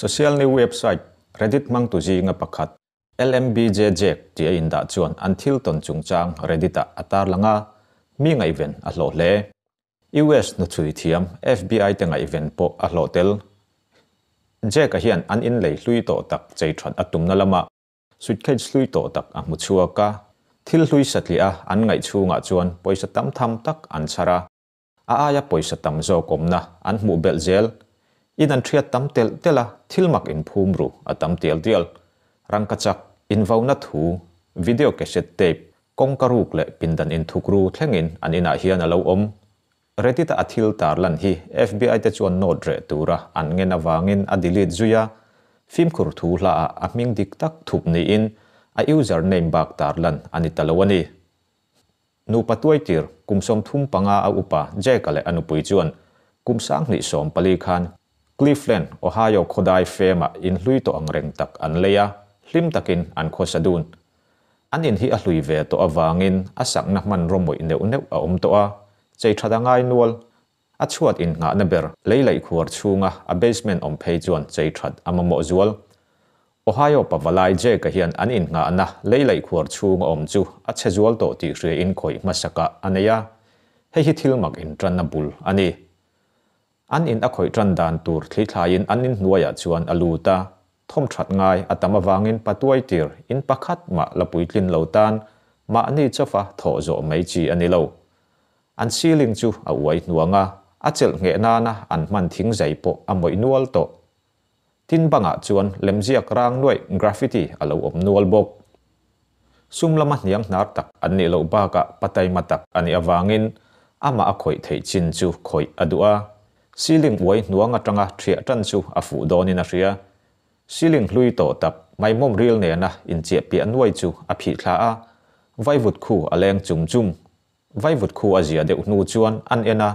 Social new website Reddit hmangtu zinga pakhat LMBJ Jack tih a indah chuan an thil tawn chungchang Reddit-ah a tarlang a, mi ngaihven a hlawh hle. US hnuchhui thiam FBI te ngaihven pawh a hlawh tel. Jack-a hian an inlei hlui tawh tak chei that a tumna lamah Suitcase hlui tawh tak a hmu chhuak a, thil hlui satliah a an ngaih chhungah chuan pawisa tam tham tak an chhar a, a aia pawisa tam zawk awmna an hmuh belh zel. In an thiat tam telh telh a, thil mak inphum ru a tam tial tial. Rangkachak, invauna thu, video cassette tape, kawngka ruk leh pindan inthuk ru thlengin an inah hian a lo awm. Reddit-a a thil tarlan hi FBI te chuan note reh tura an ngen avangin a delete zui a, fimkhur thu hlaah a hming dik tak thup niin a user name bak tarlan a ni ta lo a ni. Nupa tuaitir kum 35 a upa Jake-a leh a nupui chuan kum 2014 khan Cleveland, Ohio khawdai fema inhlui tawh ang reng tak an lei a, hlim takin an khawsa dun. An in hi a hlui ve tawh avangin a sakna hmanraw mawih neuh neuh a awm tawh a, chei that a ngai nual. A chhuat innghahna ber lei laih khuar chhunga a basement awm phei chuan chei that a mamawh zual. Ohio pavalai Jake-a hian an innghahna lei laih khuar chhunga awm chu a chhe zual tawh tih hria in khawih hmasakah a nei a, hei hi thil mak intanna bul a ni. An in a khawih tan dan tur thli thlaiin an in hnuaiah chuan a lut a, thawm that ngai a tam avangin patuai tir in pakhat mah la puitlin lo tan mahni chawfa thawh zawh mai chi a ni lo. An ceiling chu a uai hnuang a, a chelh ngheh nana an hman thing zai pawh a mawih nual tawh. Tin bangah chuan lemziak rang nuaih graffiti a lo awm nual bawk. Sum lama hniang hnar tak an nih loh bakah pataima tak a nih avangin amah a khawih theih chin chu khawih a duh a. Ceiling uai hnuang atanga thiah tan chu a fuh dawnin a hria. Ceiling hlui tawh tak maimawm ril nena inchiah piah nuai chu a phih thla a, vaivut khu a leng chum chum. Vaivut khu a zia deuh hnu chuan an en a,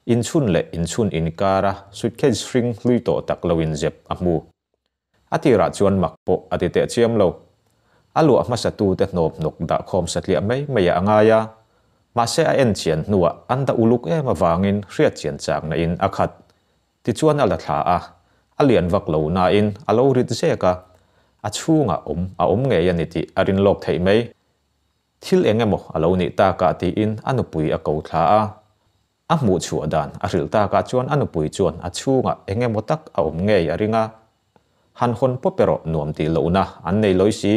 inchhun leh inchhun inkara suitcase hring hlui tawh tak lo inzep a hmu. A tirah chuan mak pawh a ti teh chiam lo. A luah hmasatute hnawp hnawk dah khawm satliah mai mai ah a ngai a. Mahse a en chian hnuah an dah uluk em avangin hriat chian chakna in a khat. Tichuan a la thla a, a lian vak lo nain a lo rit zek a, a chhungah awm a awm ngei a ni tih a rin lawk theih mai. Thil eng emaw a lo nih takah tiin a nupui a ko thla a. A hmuh chhuah dan a hrilh takah chuan a nupui chuan a chhungah eng emaw tak a awm ngei a ring a. Han hawn pawp erawh nuam tih lohna an nei lawi si.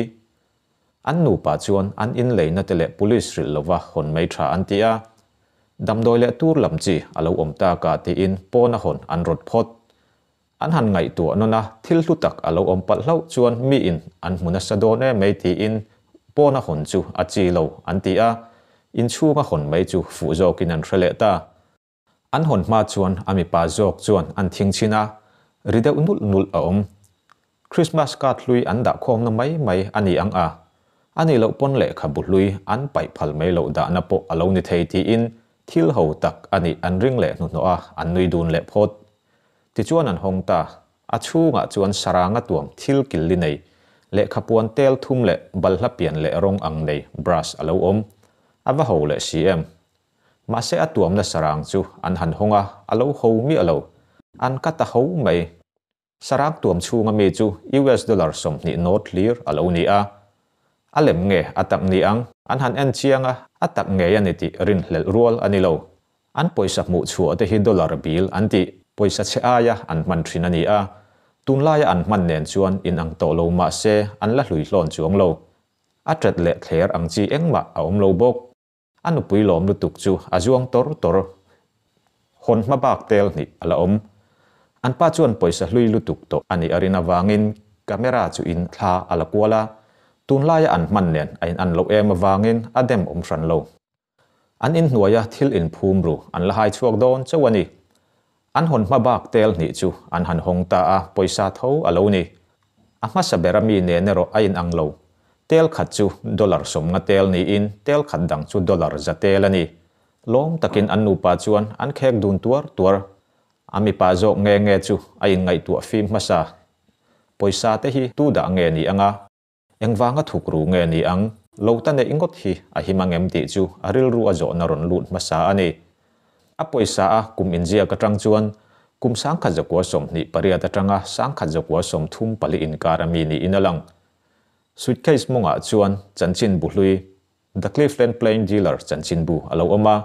An nupa chuan an inleina te leh police hrilh lova hawn mai tha an ti a. Damdawi leh tur lam chi a lo awm takah tiin pawn a hawn an rawt phawt. An han ngaihtuah nawn a, thil hlu tak a lo awm palh hlauh chuan miin an hmu nasa dawn em mai tiin pawn a hawn chu a chi lo an ti a, inchhung a hawn mai chu fuh zawkin an hre leh ta. An hawn hma chuan a mipa zawk chuan an thing chhin a, ri deuh nulh nulh a awm. Christmas card hlui an dah khawmna mai mai a ni ang a, a nih loh pawn lehkhabu hlui an paih phal mai loh dahna pawh a lo ni thei tiin thil ho tak a nih an ring leh hnuhnawh a, an nui dun leh phawt. Tichuan an hawng ta, a chhungah chuan saranga tuam thil kil li nei, lehkha puan tel thum leh balhla pian leh rawng ang nei brush a lo awm. A va ho leh si em? Mahse a tuamna sarang chu an han hawng a, a lo ho miah lo. An ka ta ho mai. Sarang tuam chhunga mi chu US dollar 20 note hlir a lo ni a. A lem nge a tak ni ang? An han en chiang a, a tak ngei a ni tih rinhlelh rual a ni lo. An pawisa hmuh chhuah te hi dollar bill an tih, pawisa chhe aia an hman thin a ni a. Tunlaia an hman nen chuan inang tawh lo mah se an la hlui hlawn chuang lo. A tet leh thler ang chi engmah a awm lo bawk. A nupui lawm lutuk chu a zuang tawr tawr. Hawn hma bak tel hnih a la awm. An pa chuan pawisa hlui lutuk tawh a nih a rin avangin camera chu in thla a la kual a. Tunlaia an hman nen a in an loh em avangin a dem awm hran lo. An inhnuaia thil inphum ru an la hai chhuak dawn chauh a ni. An hawn hma bak tel hnih chu an han hawng ta a, pawisa tho a lo ni. A hmasa bera mi nen erawh a inang lo. Tel khat chu dollar 50 tel niin tel khat dang chu dollar 100 tel a ni. Lawm takin an nupa chuan an khek dun tuar tuar. A mipa zawk nge nge chu a inngaihtuah fim hmasa. Pawisa te hi tu dah nge ni anga? Engvanga thuk ru nge ni ang? Lo ta neih ngawt hi a him ang em tih chu a rilru a zawhna rawn lut hmasa a ni. A pawisa a kum inziak atang chuan Kum 1928 atanga 1934 inkar ami niin a lang. Suitcase mawngah chuan chanchinbu hlui, The Cleveland Plain Dealer chanchinbu a lo awm a.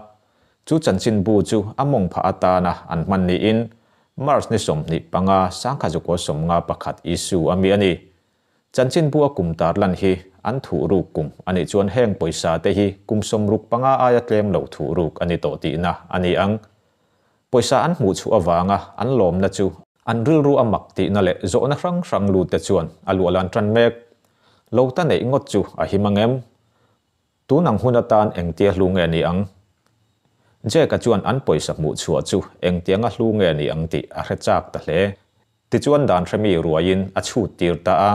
Chu chanchinbu chu a mawng phah atana an hman niin March ni 25, 1951 issue ami a ni. Chanchinbu a kum tarlan hi an thuhruk kum a nih chuan heng pawisa te hi kum 65 aia tlem lo thuhruk a ni tawh tihna a ni ang. Pawisa an hmuh chhuah avanga an lawmna chu an rilru a mak tihna leh zawhna hrang hrang lut te chuan a luahlan tan mek. Lo ta neih ngawt chu a him ang em? Tun ang hun atan engtia hlu nge ni ang? Jake-a chuan an pawisa hmuh chhuah chu engtianga hlu nge ni ang tih a hre chak ta hle. Tichuan dan hremi ruaiin a chhut tir ta a.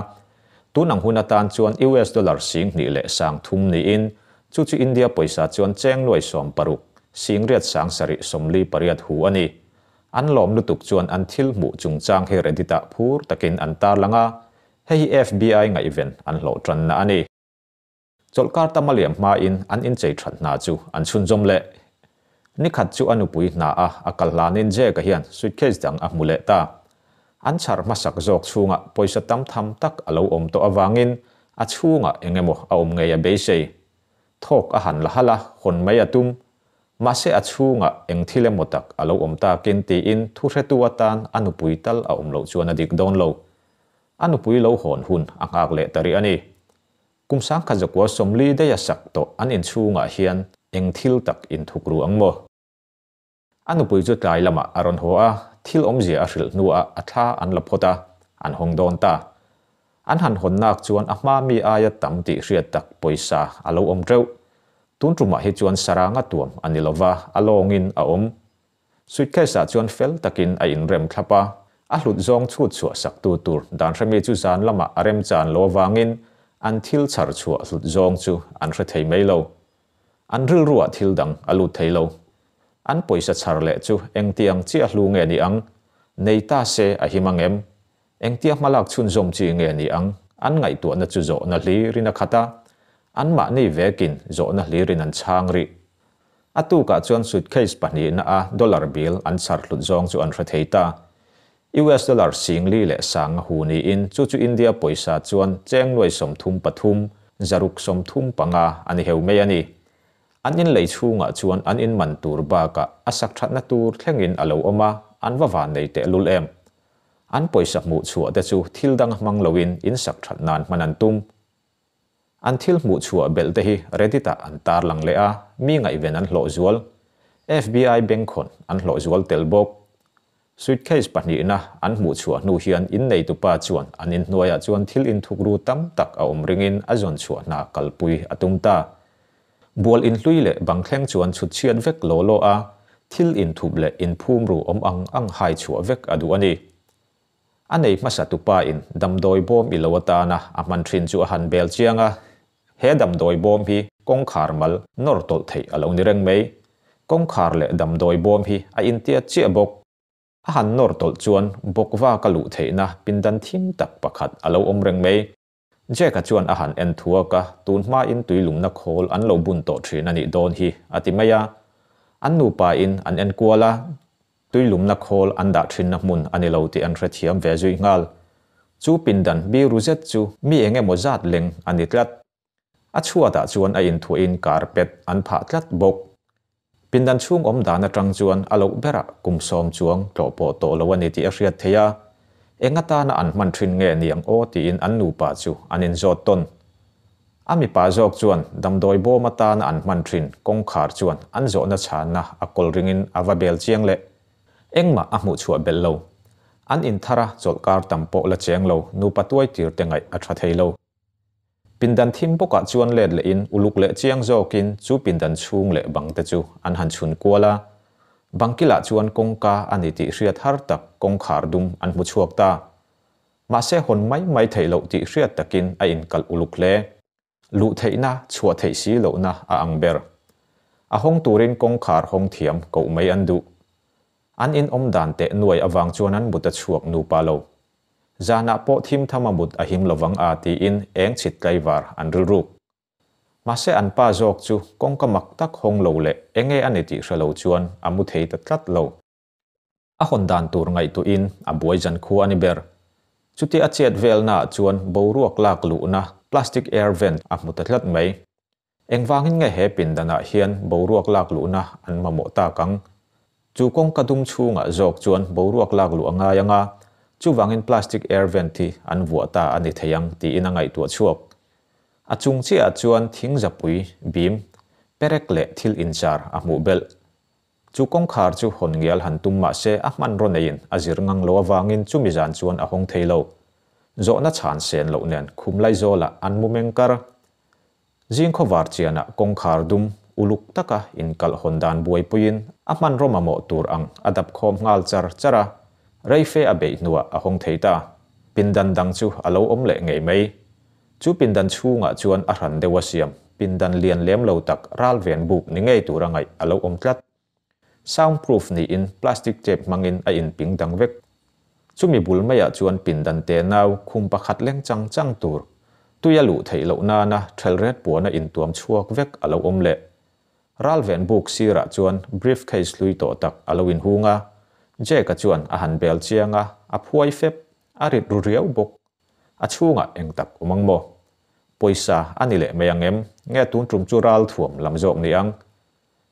Tun ang hun atan chuan US dollar 2300 niin chu chu India pawisa chuan cheng nuai 60, 8,748 hu a ni. An lawm lutuk chuan an thil hmuh chungchang hi Reddit-ah phur takin an tarlang a, hei hi FBI ngaihven an hlawh tanna a ni. Chawlhkar tam a liam hmain an inchei that hna chu an chhunzawm leh. Nikhat chu a nupui hna a a kal hlanin Jake-a hian suitcase dang a hmu leh ta. An chhar hmasak zawk chhungah pawisa tam tham tak a lo awm tawh avangin a chhungah eng emaw a awm ngei a beisei. Thawk a han la halh a, hawn mai a tum. Mahse a chhungah eng thil emaw tak a lo awm takin tiin thuhretu atan a nupui tal a awm loh chuan a dik dawn lo. A nupui lo hawn hun a nghak leh ta rih a ni. Kum 1940 daih a sak tawh an inchhungah hian eng thil tak inthukru ang maw? A nupui chu tlai lamah a rawn haw a, thil awmzia a hrilh hnuah a thla an la phawt a, an hawng dawn ta. An han hawn nak chuan a hma mi aia tam tih hriat tak pawisa a lo awm teuh. Tun tumah hi chuan saranga tuam a ni lova, a lawngin a awm. Suitcase-ah chuan fel takin a inrem thlap a, a hlut zawng chhut chhuah saktu tur dan hremi chu zan lamah a remchan lo avangin an thil chhar chhuah hlut zawng chu an hre thei mai lo. An rilruah thil dang a lut thei lo. An pawisa chhar leh chu engtiang chiah hlu nge ni ang? Nei ta se a him ang em? Engtia hmalak chhunzawm chi nge ni ang? An ngaihtuahna chu zawhna hlirin a khat a, anmahni vekin zawhna hlirin an chhang rih. A tukah chuan suitcase pahnihna a dollar bill an chhar hlut zawng chu an hre thei ta. US dollar 4100 hu niin chu chu India pawisa chuan cheng nuai 33, 635 a ni heu mai a ni. An in lei chhungah chuan an in man tur bakah a sak thatna tur thlengin a lo awm a, an va van nei tehlul em. An pawisa hmuh chhuah te chu thil dang hmang loin in sak that nan hman an tum. An thil hmuh chhuah belh te hi Reddit-ah an tarlang leh a, mi ngaihven an hlawh zual. FBI bengkhawn an hlawh zual tel bawk. Suitcase pahnihna an hmuh chhuah hnu hian inneitupa chuan an inhnuaiah chuan thil inthukru tam tak a awm ringin a zawn chhuah hna kalpui a tum ta. Bual inhlui leh bang thleng chuan chhut chhiat vek law law a, thil inthup leh inphumru awm ang ang hai chhuah vek a duh a ni. A nei hmasa tupa in damdawi bawm i lo atana a hman thin chu a han bel chiang a, he damdawi bawm hi kawngkhar mal nawr tawlh theih a lo ni reng mai. Kawngkhar leh damdawi bawm hi a intiat chiah bawk. A han nawr tawlh chuan bawkva ka luh theihna pindan thim tak pakhat a lo awm reng mai. Jack-a chuan a han en thuak a, tun hmain tuilumna khawl an lo bun tawh thin a nih dawn hi a ti mai a. An nupain an en kual a, tuilumna khawl an dah thinna hmun a ni lo tih an hrethiam ve zui nghal. Chu pindan biru zet chu mi eng emaw zat leng a ni tlat. A chhuatah chuan a inthuahin carpet an phah tlat bawk. Pindan chhung awm dan atang chuan a loh berah kum 10 chuang tlawh pawh tawh lo a ni tih a hriat theih a, eng atana an hman thin nge ni ang aw tiin an nupa chu an inzawt tawn. A mipa zawk chuan damdawi bawm atana an hman thin kawngkhar chuan an zawhna chhanna a kawl ringin a va bel chiang leh. Engmah a hmuh chhuah belh lo. An inthar a chawlhkar tam pawh la cheng lo nupa tuai tir te ngaih a tha thei lo. Pindan thim bawkah chuan let lehin uluk leh chiang zawkin chu pindan chhung leh bang te chu an han chhun kual a. Bang kilah chuan kawngka a ni tih hriat har tak kawngkhar dum an hmu chhuak ta. Mahse hawn mai mai theih loh tih hriat takin a inkalh uluk hle. Luh theihna, chhuah theih si lohna a ang ber. A hawng turin kawngkhar hawng thiam koh mai an duh. An in awm dan teh nuai avang chuan an mut a chhuak nupa lo. Zanah pawh thim tham a mut a him lovang a tiin eng chhit tlaivar an rilruk. Mahse an pa zawk chu kawngka mak tak hawng lo leh enge a ni tih hre lo chuan a mu thei ta tlat lo. A hawn dan tur ngaihtuahin a buai zankhua a ni ber. Chutia a chet velnaah chuan boruak lak luhna plastic air vent a hmu ta tlat mai. Engvangin nge he pindanah hian boruak lak luhna an mamawh tak ang? Chu kawngka dum chhungah zawk chuan boruak lak luh a ngai ang a, chuvangin plastic air vent hi an vuah ta a ni thei ang tiin a ngaihtuah chhuak. A chung chiahah chuan thingzapui, beam, perek leh thil inchar a hmuh belh. Chu kawngkhar chu hawn ngial han tum mah se a hmanraw neiin a zir ngang lo avangin chumi zan chuan a hawng thei lo. Zawhna chhan sen loh nen khum laizawlah an mu meng kar. Zing khawvar chianah kawngkhar dum uluk taka inkalh hawn dan buaipuiin a hmanraw mamawh tur ang a dap khawm nghal char char a, reife a beih hnuah a hawng thei ta. Pindan dang chu a lo awm leh ngei mai. Chu pindan chhungah chuan a hran deuh a siam, pindan lian lem lo tak ral ven buk ni ngei tura ngaih a lo awm tlat. Sound proof niin plastic tape hmangin a inping dang vek. Chumi bul maiah chuan pindan te nau khum pakhat leng chang chang tur, tui a luh theih loh nana thelret puana intuam chhuak vek a lo awm leh. Ral ven buk sirah chuan briefcase hlui tawh tak a lo inhung a, Jake-a chuan a han bel chiang a, a phuai fep, a rit ru riau bawk. A chhungah eng tak awm ang maw? Pawisa a ni leh mai ang em? Nge tun tum chu ral thuam lam zawk ni ang?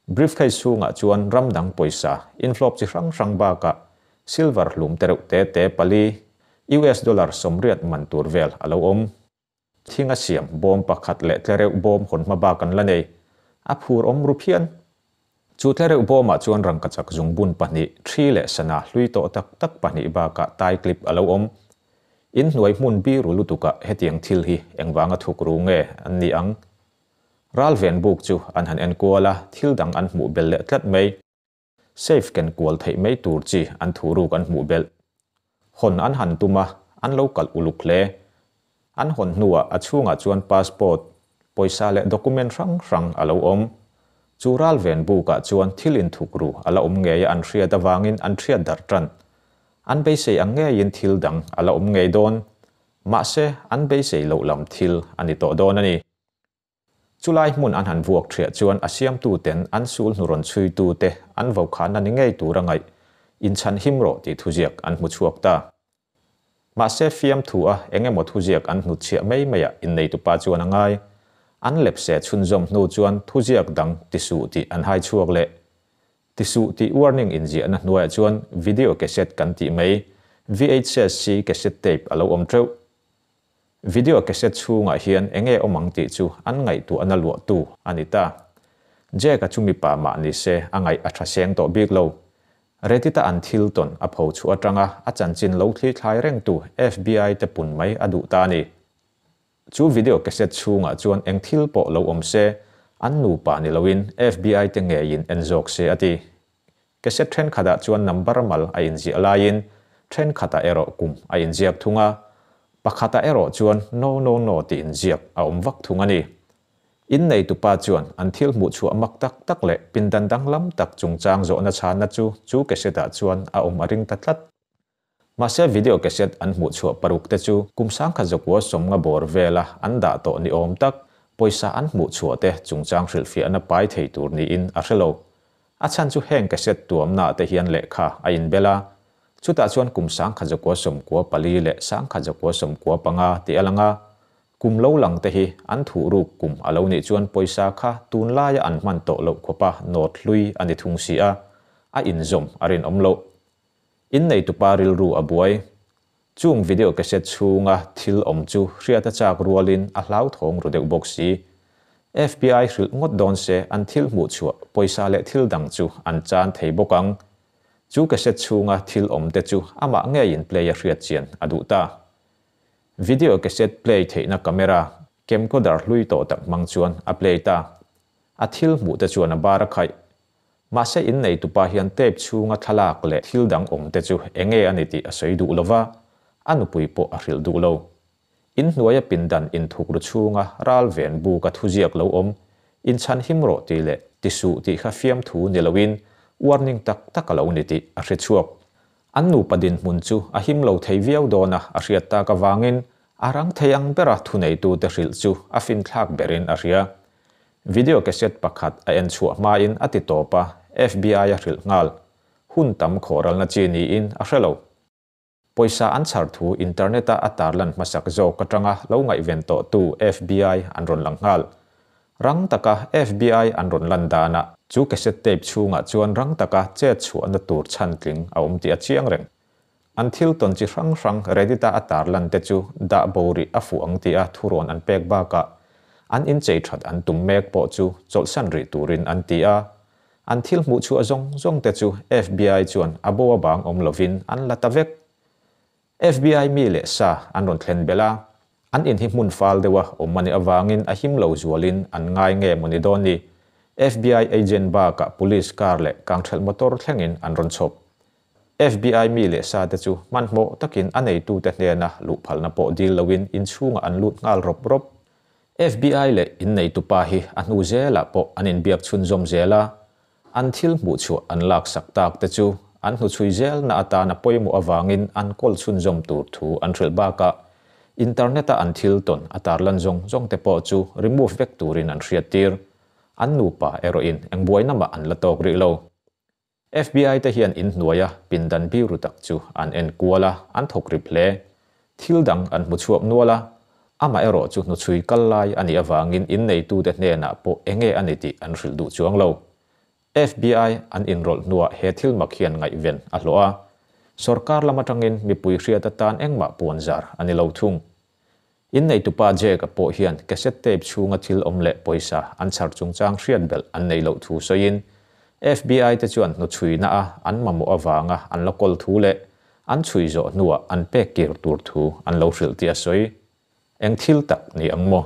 Briefcase chhungah chuan ram dang pawisa inhlawp chi hrang hrang bakah silver hlum te reuh te te pali, US dollar 80 man tur vel a lo awm. Thing a siam bawm pakhat leh tlereuh bawm hawn hma bak an la nei. A phur awm ru phian. Chu tlereuh bawmah chuan rangkachak zungbun pahnih, thi leh sana hlui tawh tak tak pahnih bakah tie clip a lo awm. In hnuai hmun biru lutukah hetiang thil hi engvanga thuk ru nge an nih ang? Ral ven buk chu an han en kual a, thil dang an hmuh belh leh tlat mai. Safe ken kual theih mai tur chi an thuruk an hmuh belh. Hawn an han tum a, an lo kalh uluk hle. An hawn hnuah a chhungah chuan passport, pawisa leh document hrang hrang a lo awm. Chu ral ven bukah chuan thil inthuk ru a la awm ngei a an hriat avangin an hriat darh tan. An beisei ang ngeiin thil dang a la awm ngei dawn. Mahse, an beisei loh lam thil a ni tawh dawn a ni. Chulai hmun an han vuak thiah chuan a siamtuten an sul hnu rawn chhuitute an vokhanna ni ngei tura ngaih inchhan him rawh tih thuziak an hmu chhuak ta. Mahse fiamthu a eng emaw thuziak an hnutchhiah mai maiah inneitupa chuan a ngai. An lepse chhunzawm hnu chuan thuziak dang ti suh tih an hai chhuak leh. Ti suh tih warning inziahna hnuaiah chuan video cassette kan tih mai VHSC cassette tape a lo awm teuh. Video cassette chhungah hian enge awm ang tih chu an ngaihtuahna luahtu a ni ta. Jack-a chu mipa mah ni se a ngaih a tha seng tawh bik lo. Reddit-a an thil tawn a pho chhuah atanga a chanchin lo thli thlai rengtu FBI te pun mai a duh ta a ni. Chu video cassette chhungah chuan eng thil pawh lo awm se, an nupa ni loin FBI te ngeiin en zawk se a ti. Cassette thenkhatah chuan number mal a inziah laiin thenkhatah erawh kum a inziak thung a, pakhatah erawh chuan no no no tih inziak a awm vak thung a ni. Inneitupa chuan an thil hmuh chhuah mak tak tak leh pindan danglam tak chungchang zawhna chhanna chu chu cassette-ah chuan a awm a ring ta tlat. Mahse video cassette an hmuh chhuah paruk te chu kum 1990 bawr vela an dah tawh ni awm tak, pawisa an hmuh chhuah te chungchang hrilhfiahna pai thei tur niin a hre lo. A chhan chu heng cassette tuamna te hian lehkha a inbel a, chutah chuan kum 1994 leh 1995 tih a lang a, kum lo lang te hi an thuhruk kum a lo nih chuan pawisa kha tunlaia an hman tawh loh khawpa nawt hlui a ni thung si a, a inzawm a rinawm loh. Inneitupa rilru a buai. Chung video cassette chhunga thil awm chu hriat a chak rualin a hlauthawng ru deuh bawk si. FBI hrilh ngawt dawn se an thil hmuh chhuah pawisa leh thil dang chu an chan thei bawk ang. Chu cassette chhunga thil awm te chu amah ngeiin play a hriat chian a duh ta. Video cassette play theihna camera camcorder hlui tawh tak hmang chuan a play ta. A thil hmuh te chuan a bar a khaih. Mahse inneitupa hian tape chhunga thlalak leh thil dang awm te chu enge a ni tih a sawi duh lova, a nupui pawh a hrilh duh lo. In hnuaia pindan inthuk ru chhunga ral ven buka thuziak lo awm, inchhan him rawh tih leh ti suh tih kha fiamthu ni loin warning tak tak a lo ni tih a hre chhuak. An nupa dinhmun chu a him lo thei viau dawn a, a hriat tak avangin a rang thei ang bera thuneitute hrilh chu a finthlak berin a hria. Video cassette pakhat a en chhuah hmain a ti tawp a, FBI a hrilh nghal. hun tam khawhralna chi niin a hre lo. Pawisa an chhar thu internet-a a tarlan hmasak zawk atanga lo ngaihven tawhtu FBI an rawn lang nghal. Rang taka FBI an rawn lan danah chu cassette tape chhungah chuan rang taka chet chhuahna tur chhan tling a awm tih a chiang reng. An thil tawn chi hrang hrang Reddit-a a tarlan te chu dah bo rih a fuh ang tia thurawn an pek bakah an inchei that an tum mek pawh chu chawlhsan rih turin an ti a. An thil hmuh chhuah zawng zawng te chu FBI chuan a bo a bang awm lovin an la ta vek. FBI mi leh sa an rawn thlen belh a, an in hi hmun fal deuha awm a nih avangin a him lo zualin an ngai nge maw ni dawn ni? FBI agent bakah police car leh kangthelh motor thlengin an rawn chhawp. FBI mi leh sa te chu hmanhmawh takin a neitute hnena luh phalna pawh dil loin inchhungah an lut nghal rawp rawp. FBI leh inneitupa hi a hnu zelah pawh an inbiak chhunzawm zel a, an thil hmuhchhuah an laksak tak te chu an hnuchhui zelna atana pawimawh avangin an kawl chhunzawm tur thu an hrilh bakah internet-a an thil tawn a tarlan zawng zawng te pawh chu remove vek turin an hriattir. An nupa erawhin eng buaina mah an la tawk rih lo. FBI te hian in hnuaia pindan biru tak chu an en kual a, an thawk rip hle. Thil dang an hmu chhuak nual a, amaherawh chu hnuchhui kal lai a nih avangin in neitute hnenah pawh enge a ni tih an hrilh duh chuang lo. FBI an inrawlh hnuah he thil mak hian ngaihven a hlawh a, sawrkar lam atangin mipui hriat atan engmah puanzar a ni lo thung. Inneitupa Jake-a pawh hian cassette tape chhunga thil awm leh pawisa an chhar chungchang hriat belh an neih loh thu sawiin, FBI te chuan hnuchhuina a an mamawh avanga an la kawl thu leh an chhui zawh hnuah an pek kir tur thu an lo hrilh tih a sawi. Eng thil tak ni ang maw?